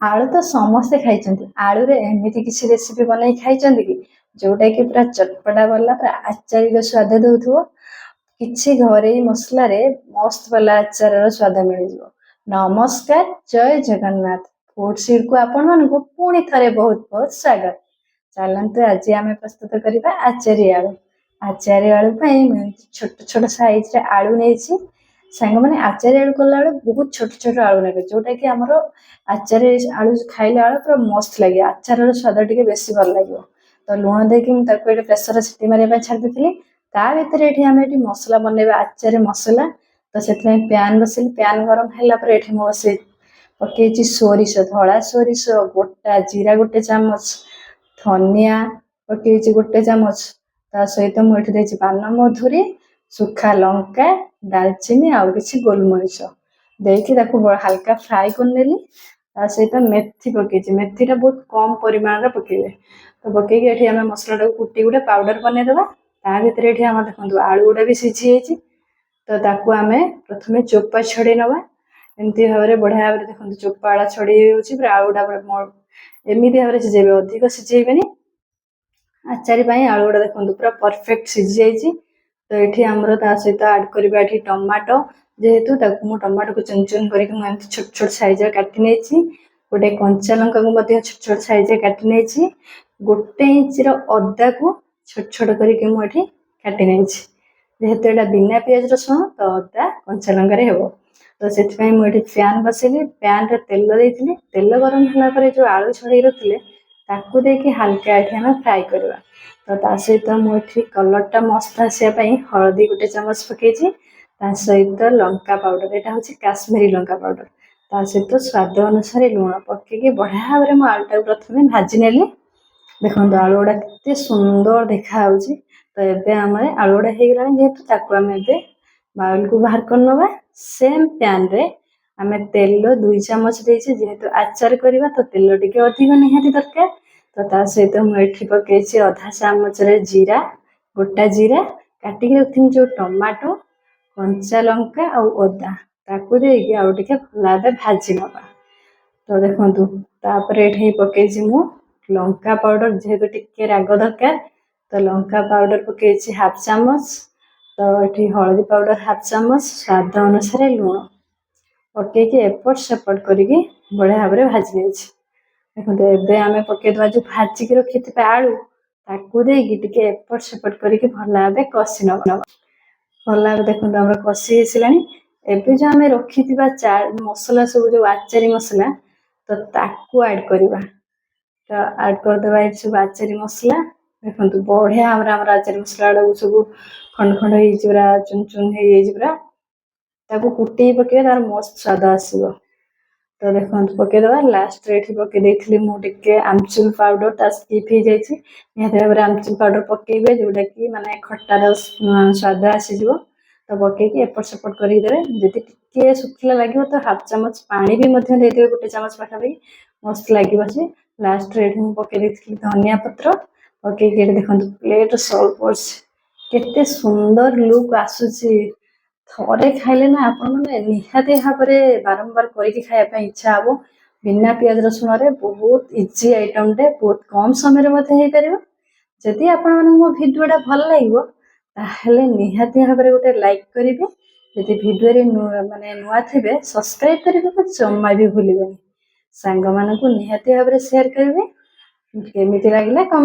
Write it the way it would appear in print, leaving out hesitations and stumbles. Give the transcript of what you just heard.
ଆଳୁ ତ ସମସ୍ତେ ଖାଇଛନ୍ତି। ଆଳୁରେ ଏମିତି କିଛି ରେସିପି ବନେଇ ଖାଇଛନ୍ତି କି, ଯୋଉଟାକି ପୁରା ଚଟପଟା ବାଲା, ପୁରା ଆଚାରୀର ସ୍ୱାଦ ଦଉଥିବ? କିଛି ଘରୋଇ ମସଲାରେ ମସ୍ତ ବାଲା ଆଚାରର ସ୍ୱାଦ ମିଳିଯିବ। ନମସ୍କାର, ଜୟ ଜଗନ୍ନାଥ। ଫୁଡ ସିଡ୍କୁ ଆପଣମାନଙ୍କୁ ପୁଣି ଥରେ ବହୁତ ବହୁତ ସ୍ୱାଗତ। ଚାଲନ୍ତୁ, ଆଜି ଆମେ ପ୍ରସ୍ତୁତ କରିବା ଆଚାରୀ ଆଳୁ। ଆଚାରୀ ଆଳୁ ପାଇଁ ମୁଁ ଏମିତି ଛୋଟ ଛୋଟ ସାଇଜରେ ଆଳୁ ନେଇଛି। ସାଙ୍ଗମାନେ, ଆଚାରୀ ଆଳୁ କଲାବେଳେ ବହୁତ ଛୋଟ ଛୋଟ ଆଳୁ ନେବେ, ଯୋଉଟାକି ଆମର ଆଚାରୀ ଆଳୁ ଖାଇଲା ବେଳେ ପୁରା ମସ୍ତ ଲାଗିବ, ଆଚାରର ସ୍ୱାଦ ଟିକେ ବେଶୀ ଭଲ ଲାଗିବ। ତ ଲୁଣ ଦେଇକି ମୁଁ ତାକୁ ଏଠି ପ୍ରେସରରେ ସିଟି ମାରିବା ପାଇଁ ଛାଡ଼ି ଦେଇଥିଲି। ତା ଭିତରେ ଏଠି ଆମେ ଏଠି ମସଲା ବନେଇବା, ଆଚାରୀ ମସଲା। ତ ସେଥିପାଇଁ ପ୍ୟାନ୍ ବସେଇଲି। ପ୍ୟାନ୍ ଗରମ ହେଲା ପରେ ଏଠି ମୁଁ ବସେଇ ପକେଇଛି ସୋରିଷ, ଧଳା ସୋରିଷ, ଗୋଟା ଜିରା ଗୋଟେ ଚାମଚ, ଧନିଆ ପକେଇଛି ଗୋଟେ ଚାମଚ। ତା ସହିତ ମୁଁ ଏଠି ଦେଇଛି ପାନ ମଧୁରୀ, ଶୁଖା ଲଙ୍କା, ଡାଲଚିନି ଆଉ କିଛି ଗୋଲମରିଚ ଦେଇକି ତାକୁ ହାଲକା ଫ୍ରାଏ କରିନେଲି। ତା ସହିତ ମେଥି ପକେଇଛି। ମେଥିଟା ବହୁତ କମ ପରିମାଣରେ ପକେଇବେ। ତ ପକେଇକି ଏଠି ଆମେ ମସଲାଟାକୁ କୁଟି ଗୋଟେ ପାଉଡର ବନେଇଦେବା। ତା ଭିତରେ ଏଠି ଆମର ଦେଖନ୍ତୁ, ଆଳୁ ଗୁଡ଼ା ବି ସିଝି ଯାଇଛି। ତ ତାକୁ ଆମେ ପ୍ରଥମେ ଚୋପା ଛଡ଼େଇ ନେବା। ଏମିତି ଭାବରେ ବଢ଼ିଆ ଭାବରେ ଦେଖନ୍ତୁ, ଚୋପା ଛଡ଼େଇ ହେଉଛି ପୁରା। ଆଳୁ ଗୁଡ଼ା ଏମିତି ଭାବରେ ସିଝେଇବେ, ଅଧିକ ସିଝେଇବେନି। ଆଚାରୀ ପାଇଁ ଆଳୁ ଗୁଡ଼ା ଦେଖନ୍ତୁ, ପୁରା ପରଫେକ୍ଟ ସିଝି ଯାଇଛି। ତ ଏଠି ଆମର ତା ସହିତ ଆଡ୍ କରିବା ଏଠି ଟମାଟୋ। ଯେହେତୁ ତାକୁ ମୁଁ ଟମାଟୋକୁ ଚୁନ ଚୁନ କରିକି ମୁଁ ଏମିତି ଛୋଟ ଛୋଟ ସାଇଜରେ କାଟି ନେଇଛି। ଗୋଟେ କଞ୍ଚା ଲଙ୍କାକୁ ମଧ୍ୟ ଛୋଟ ଛୋଟ ସାଇଜରେ କାଟି ନେଇଛି। 1 ଇଞ୍ଚର ଅଦାକୁ ଛୋଟ ଛୋଟ କରିକି ମୁଁ ଏଠି କାଟି ନେଇଛି। ଯେହେତୁ ଏଇଟା ବିନା ପିଆଜ ରସୁଣ, ତ ଅଦା କଞ୍ଚା ଲଙ୍କାରେ ହେବ। ତ ସେଥିପାଇଁ ମୁଁ ଏଠି ପ୍ୟାନ୍ ବସେଇଲି। ପ୍ୟାନ୍ରେ ତେଲ ଦେଇଥିଲି। ତେଲ ଗରମ ହେଲା ପରେ ଯେଉଁ ଆଳୁ ଛଡ଼େଇ ରଖିଥିଲେ, ତାକୁ ଦେଇକି ହାଲକା ଏଠି ଆମେ ଫ୍ରାଏ କରିବା। ତ ତା ସହିତ ମୁଁ ଏଠି କଲର୍ଟା ମସ୍ତ ଆସିବା ପାଇଁ ହଳଦୀ ଗୋଟେ ଚାମଚ ପକେଇଛି। ତା ସହିତ ଲଙ୍କା ପାଉଡ଼ର, ଏଇଟା ହେଉଛି କାଶ୍ମୀରୀ ଲଙ୍କା ପାଉଡ଼ର। ତା ସହିତ ସ୍ୱାଦ ଅନୁସାରେ ଲୁଣ ପକେଇକି ବଢ଼ିଆ ଭାବରେ ମୁଁ ଆଳୁଟାକୁ ପ୍ରଥମେ ଭାଜି ନେଲି। ଦେଖନ୍ତୁ, ଆଳୁ ଗୁଡ଼ା କେତେ ସୁନ୍ଦର ଦେଖାଯାଉଛି। ତ ଏବେ ଆମର ଆଳୁ ଗୁଡ଼ା ହେଇଗଲାଣି ଯେହେତୁ, ତାକୁ ଆମେ ଏବେ ବାଉଲକୁ ବାହାର କରିନେବା। ସେମ୍ ପ୍ୟାନ୍ରେ ଆମେ ତେଲ 2 ଚାମଚ ଦେଇଛେ। ଯେହେତୁ ଆଚାର କରିବା, ତ ତେଲ ଟିକେ ଅଧିକ ନିହାତି ଦରକାର। ତ ତା ସହିତ ମୁଁ ଏଠି ପକେଇଛି ଅଧା ଚାମଚରେ ଜିରା, ଗୋଟା ଜିରା। କାଟିକି ରଖିଥିଲି ଯେଉଁ ଟମାଟୋ, କଞ୍ଚା ଲଙ୍କା ଆଉ ଅଦା, ତାକୁ ଦେଇକି ଆଉ ଟିକେ ଭଲ ଭାବେ ଭାଜି ନେବା। ତ ଦେଖନ୍ତୁ, ତାପରେ ଏଠି ପକେଇଛି ମୁଁ ଲଙ୍କା ପାଉଡ଼ର। ଯେହେତୁ ଟିକେ ରାଗ ଦରକାର, ତ ଲଙ୍କା ପାଉଡ଼ର ପକେଇଛି ହାଫ୍ ଚାମଚ। ତ ଏଠି ହଳଦୀ ପାଉଡ଼ର ହାଫ୍ ଚାମଚ, ସ୍ୱାଦ ଅନୁସାରେ ଲୁଣ ପକେଇକି ଏପଟ ସେପଟ କରିକି ବଢ଼ିଆ ଭାବରେ ଭାଜି ନେଇଛି। ଦେଖନ୍ତୁ, ଏବେ ଆମେ ପକେଇଦେବା ଯେଉଁ ଭାଜିକି ରଖିଥିବା ଆଳୁ। ତାକୁ ଦେଇକି ଟିକେ ଏପଟ ସେପଟ କରିକି ଭଲ ଭାବେ କଷି ନେବା। ଭଲ ଭାବେ ଦେଖନ୍ତୁ, ଆମର କଷି ହେଇସାରିଲାଣି। ଏବେ ଯେଉଁ ଆମେ ରଖିଥିବା ମସଲା ସବୁ, ଯେଉଁ ଆଚାରୀ ମସଲା, ତ ତାକୁ ଆଡ୍ କରିବା। ତ ଆଡ୍ କରିଦେବା ଏଠି ସବୁ ଆଚାରୀ ମସଲା। ଦେଖନ୍ତୁ, ବଢ଼ିଆ ଭାବରେ ଆମର ଆଚାରୀ ମସଲା ଗୁଡ଼ାକୁ ସବୁ ଖଣ୍ଡ ଖଣ୍ଡ ହେଇଯାଇଛି, ପୁରା ଚୁନ ଚୁନ ହେଇଯାଇଛି ପୁରା। ତାକୁ କୁଟେଇ ପକେଇବା, ତାର ମସ୍ତ ସ୍ୱାଦ ଆସିବ। ତ ଦେଖନ୍ତୁ, ପକେଇଦେବା। ଲାଷ୍ଟରେ ଏଠି ପକେଇ ଦେଇଥିଲି ମୁଁ ଟିକେ ଆମଚୁର ପାଉଡର, ତା ସ୍କିପ୍ ହେଇଯାଇଛି। ନିହାତି ଭାବରେ ଆମଚୁର ପାଉଡର ପକେଇବେ, ଯୋଉଟାକି ମାନେ ଖଟାର ସ୍ୱାଦ ଆସିଯିବ। ତ ପକେଇକି ଏପଟ ସେପଟ କରିକି ଦେବେ। ଯଦି ଟିକେ ଶୁଖିଲା ଲାଗିବ, ତ ହାଫ୍ ଚାମଚ ପାଣି ବି ମଧ୍ୟ ଦେଇଦେବେ, ଗୋଟେ ଚାମଚ ପାଖାପାଖି। ମସ୍ତ ଲାଗିବ ସେ। ଲାଷ୍ଟରେ ଏଠି ମୁଁ ପକେଇ ଦେଇଥିଲି ଧନିଆ ପତ୍ର। ପକେଇକି ଏଠି ଦେଖନ୍ତୁ, ପ୍ଲେଟ୍ ସର୍ଭ କରୁଛି। କେତେ ସୁନ୍ଦର ଲୁକ୍ ଆସୁଛି। ଥରେ ଖାଇଲେ ନା, ଆପଣମାନେ ନିହାତି ଭାବରେ ବାରମ୍ବାର କରିକି ଖାଇବା ପାଇଁ ଇଚ୍ଛା ହବ। ବିନା ପିଆଜ ରସୁଣରେ ବହୁତ ଇଜି ଆଇଟମଟେ, ବହୁତ କମ ସମୟରେ ମଧ୍ୟ ହେଇପାରିବ। ଯଦି ଆପଣମାନଙ୍କୁ ମୋ ଭିଡ଼ିଓଟା ଭଲ ଲାଗିବ, ତାହେଲେ ନିହାତି ଭାବରେ ଗୋଟେ ଲାଇକ୍ କରିବେ। ଯଦି ଭିଡ଼ିଓରେ ମାନେ ନୂଆ ଥିବେ, ସବସ୍କ୍ରାଇବ୍ କରିବାକୁ ଜମା ବି ଭୁଲିବେନି। ସାଙ୍ଗମାନଙ୍କୁ ନିହାତି ଭାବରେ ସେୟାର କରିବେ। କେମିତି ଲାଗିଲା କମେଣ୍ଟ